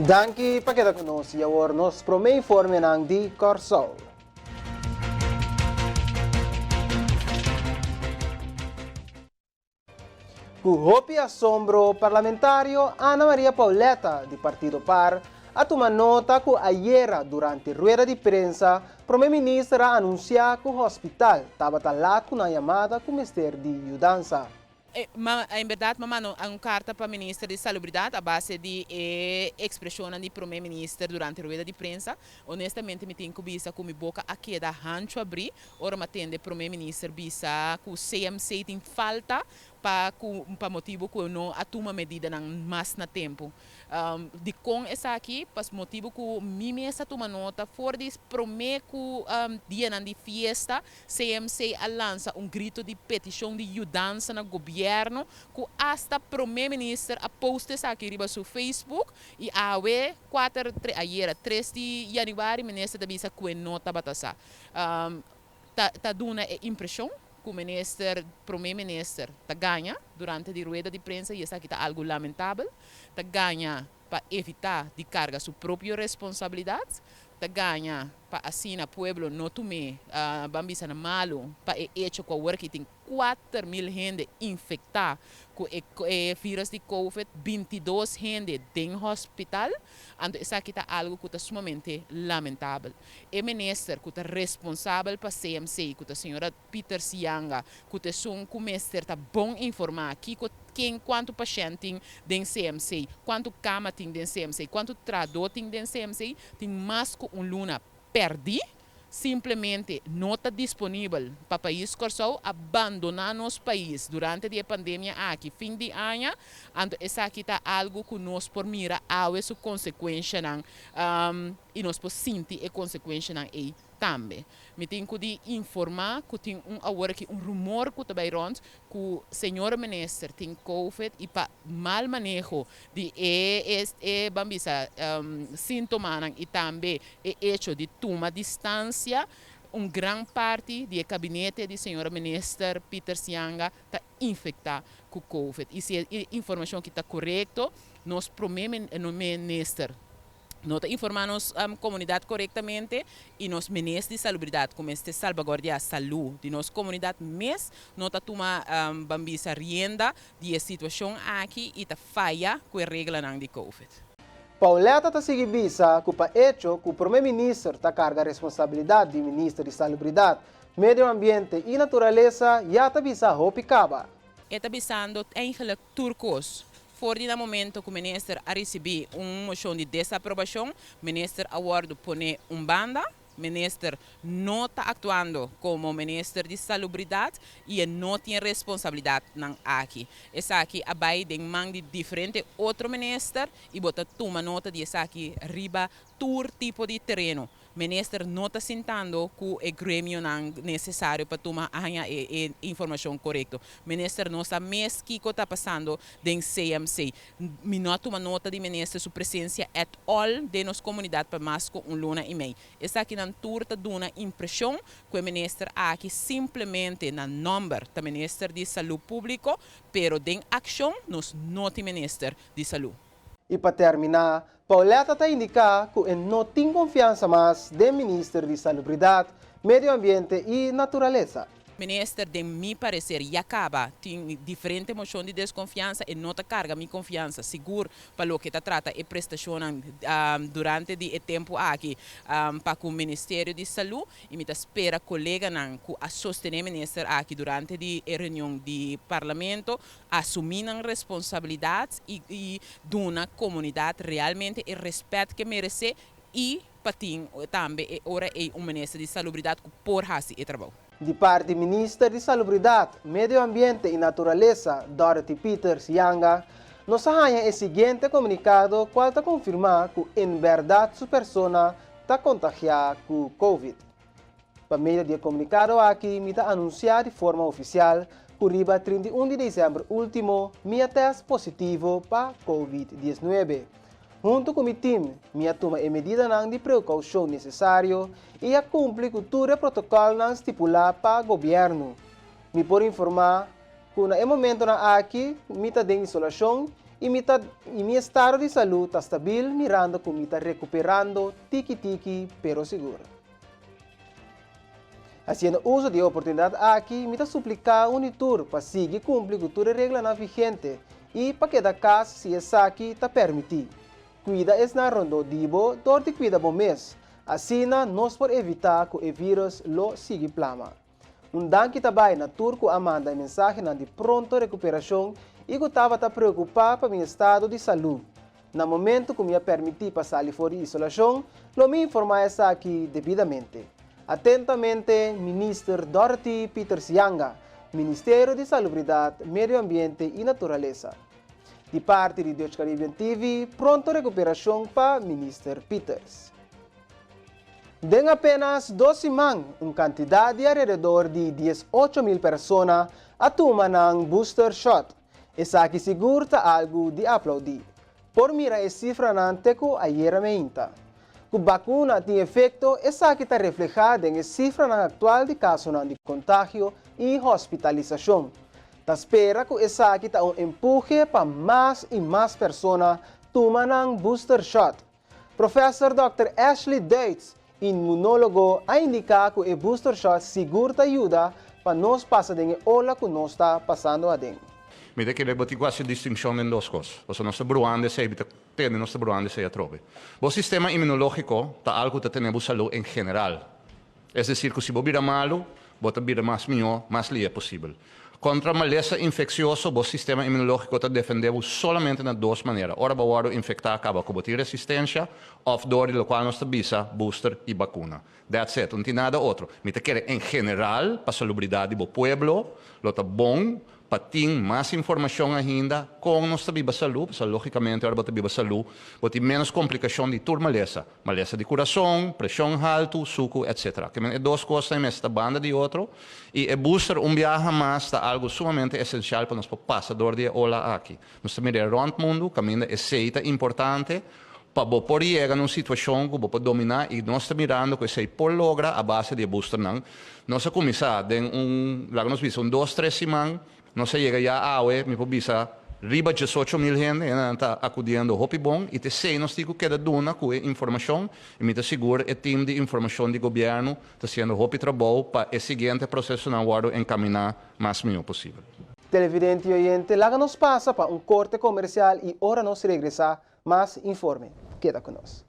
Danki pa keda ku nos i awor nos promé informenan di Kòrsou. Ku hopi asombro, parlamentario Ana Maria Pauletta di partido par a tuma nota ku ayera durante rueda di prensa Prome Minister a anunsiá ku hospital tabata lat ku nan yamada ku mester di yudansa. En berdad mi a manda un carta pa Minister di Salubridad a base di e expresionnan di Prome Minister durante rueda di prensa. Honestamente mi tin cu bisa cu mi boca a keda hancho abri ora mi a tende Prome Minister bisa cu CMC tin falta pa cu pa motibo cu no a tuma medidanan mas na tempo. Dikon esaki? Pas motibu ku mi mes a tuma nota for di promé ku dianan di fiesta, CMC a lansa un grito di petishon di yudansa na gobièrnu ku asta promé minister a post esaki riba su Facebook i awe kuater, ayera tres di yanüari minister ta bisa ku e no tabata sa. Ta duna e impreshon ku minister, promé minister ta gaña durante di rueda di prensa i esaki ta algu lamentabel. Ta gaña pa evitá di karga su propio responsabilidat, ta gaña pa asina pueblo no tum'é ban bisa na malu pa e echo ku awor aki tin 4000 hende infektá ku e virus di covid, 22 hende den hospital. Anto esaki ta algu ku ta sumamente lamentabel. E minister ku ta responsabel pa CMC, ku ta señora Pieters Janga, ku ta esun ku mester ta bon informá kiko, ken, kuantu pashènt tin den CMC, kuantu kama tin den CMC, kuantu trahadó tin den CMC, tin mas ku un luna pèrdí, simplemente no ta disponibel pa pais Kòrsou, a bandoná nos pais durante di e pandemia aki fin di aña, anto esaki ta algu ku nos por mira awe su konsekuenshanan i nos por sinti e konsekuenshanan ei tambe. Mi tin ku di informá ku tin un awor aki un rumor ku ta bai rònt ku señor minister tin covid i pa mal maneho di e e ban bisa sintomanan i tambe e echo di tuma distansia un gran parti di e kabinete di señor minister Pieter Sianga ta infektá ku covid i si e informashon aki ta korekto nos prome minister No ta informá nos komunidat korektamente i nos minister di salubridat ku mester salbaguardiá salú di nos komunidat mes no ta tuma ban bisa rienda di e situashon aki i ta faya ku e reglanan di covid. Pauletta ta sigui bisa ku pa echo ku Prome Minister ta karga responsabilidat di Minister di Salubridat, Medio Ambiente i Naturalesa ya ta bisa hopi kaba. E ta bisando eigenlijk tur kos. For di na momento ku minister a risibí un moshon di desaprobashon, minister a wòrdu poné un banda. Minister no ta aktuando komo minister di salubridat i e no tin e responsabilidatnan aki. Esaki a bai den man di diferente otro minister i bo ta tuma nota di esaki riba tur tipo di tereno. Minister no ta sintando ku e gremionan nesesario pa tuma haña e informashon korekto. Minister no sa mes kiko ta pasando den CMC. Mi no a tuma nota di minister su presensia at all den nos komunidat pa mas ku un luna i mei. Esakinan tur ta duna impreshon ku e minister aki simplemente na nòmber ta minister di Salú Públiko, pero den akshon nos no tin minister di Salú. I pa terminá, Pauletta ta indiká ku e no tin konfiansa mas den Minister di Salubridat, Medio Ambiente i Naturalesa. Minister, den mi parecer ya caba tin diferente mocion di desconfiansa, e no ta carga mi confiansa, sigur pa loke ta trata e prestacionnan durante di e tempo aki pa cu Ministerio di Salud, y mi ta spera coleganan cu a sostene Minister aki durante di e reunion di Parlamento Asumí nan responsabilidat i duna komunidat realmente e rèspèt ke meresé i pa tin tambe e ora ei un minister di salubridat ku por hasi e trabou. Di parti Minister di Salubridat, Medio Ambiente i Naturalesa, Dorothy Pieters Janga, nos a haña e siguiente komunikado kual ta konfirmá ku en bèrdat su persona ta kontagiá ku Covid. Pa medio di e komunikado aki mi ta anunsiá di forma ofisial ku riba 31 di desèmber último mi a tèst positivo pa Covid 19. Huntu ku mi tim mi a tuma e medidanan di preukoushon nesesario i a kumpli ku tur e protokòlnan stipulá pa gobièrnu. Mi por informá ku na e momentonan aki mi ta den isolashon. i mi ta i mi estado di salú ta stabil mirando ku mi ta rekuperando tiki tiki pero sigur. Hasiendo uso di e oportunidat aki mi ta supliká un di tur pa sigui kumpli ku tur e reglanan vigente i pa keda kas si esaki ta permití. Kuida esnan rondó di bo dor di kuida bo mes, asina nos por evitá ku e vírus lo sigui plama. Un danki ta bai na tur ku a manda e mensahenan di pronto rekuperashon i ku tabata preokupá pa mi estado di salú. Na momentu ku mi a permití pa sali for di isolashon, lo mi informá esaki debidamente. Atentamente, Minister Dorothy Pieters Janga, Ministerio di Salubridat, Medio Ambiente i Naturalesa. Di parti di Dutch Caribbean TV, pronto rekuperashon pa Minister Pieters. Den apenas dos siman, un kantidat di alrededor di 18.000 persona a tuma nan booster shot. Esaki sigur ta algu di aplaudí. Por mira e sifranan te ku ayera meinta. Ku bakuna tin efekto, esaki ta reflehá den e sifranan aktual di kasonan di kontagio i hospitalisashon. Ta spera ku esaki ta un empuhe pa mas i mas persona tuma nan booster shot. Professor Dòkter Ashley Duits, inmunólogo, a indiká ku e booster shot sigur ta yuda pa nos pasa den e ola ku nos ta pasando aden. Mi ta kere bo tin ku hasi distinshon den dos kos. Pasobra nos ta bruando esei, mi ta tende nos ta bruando esei atrobe. Bo sistema inmunológiko ta algu ku ta tene bo salú en general. Es desir ku si bo bira malu, bo ta bira mas mihó mas lihe posibel. Kontra malesa infeksioso, bo sistema inmunológiko ta defendé bo solamente na dos manera, ora bo wòrdu infektá kaba ku bo tin resistensia òf dor di lokual nos ta bisa booster i bakuna. That's it, no tin nada otro. Mi ta kere en general pa salubridat di bo pueblo lo ta bon Pa tin mas informashon ainda kon nos ta biba salú, pasobra lógikamente ora bo ta biba salú bo tin ménos komplikashon di tur malesa, malesa di kurason, preshon haltu, suku etc. Ke men e dos kosnan mester ta banda di otro i e booster un biaha mas ta algu sumamente esensial pa nos por pasa dor di e ola aki. Nos ta mira e rònt mundu kaminda esei ta importante pa bo por yega na un situashon ku bo por dominá i nos ta mirando ku esei por logra a base di e boosternan. Nos a kuminsá den un, laga nos bisa, un dos tres siman, nos a yega ya awe, mi por bisa, riba 18.000 hende, hendenan ta akudiendo hopi bon i ta esei nos tin ku keda duna ku e informashon i mi ta sigur e tim di informashon di gobièrnu ta hasiendo hopi trabou pa e siguiente prosesonan wòrdu enkaminá mas mihó posibel. Televidente i oyente, laga nos pasa pa un korte komersial i ora nos regresá, Mas informe. Keda ku nos.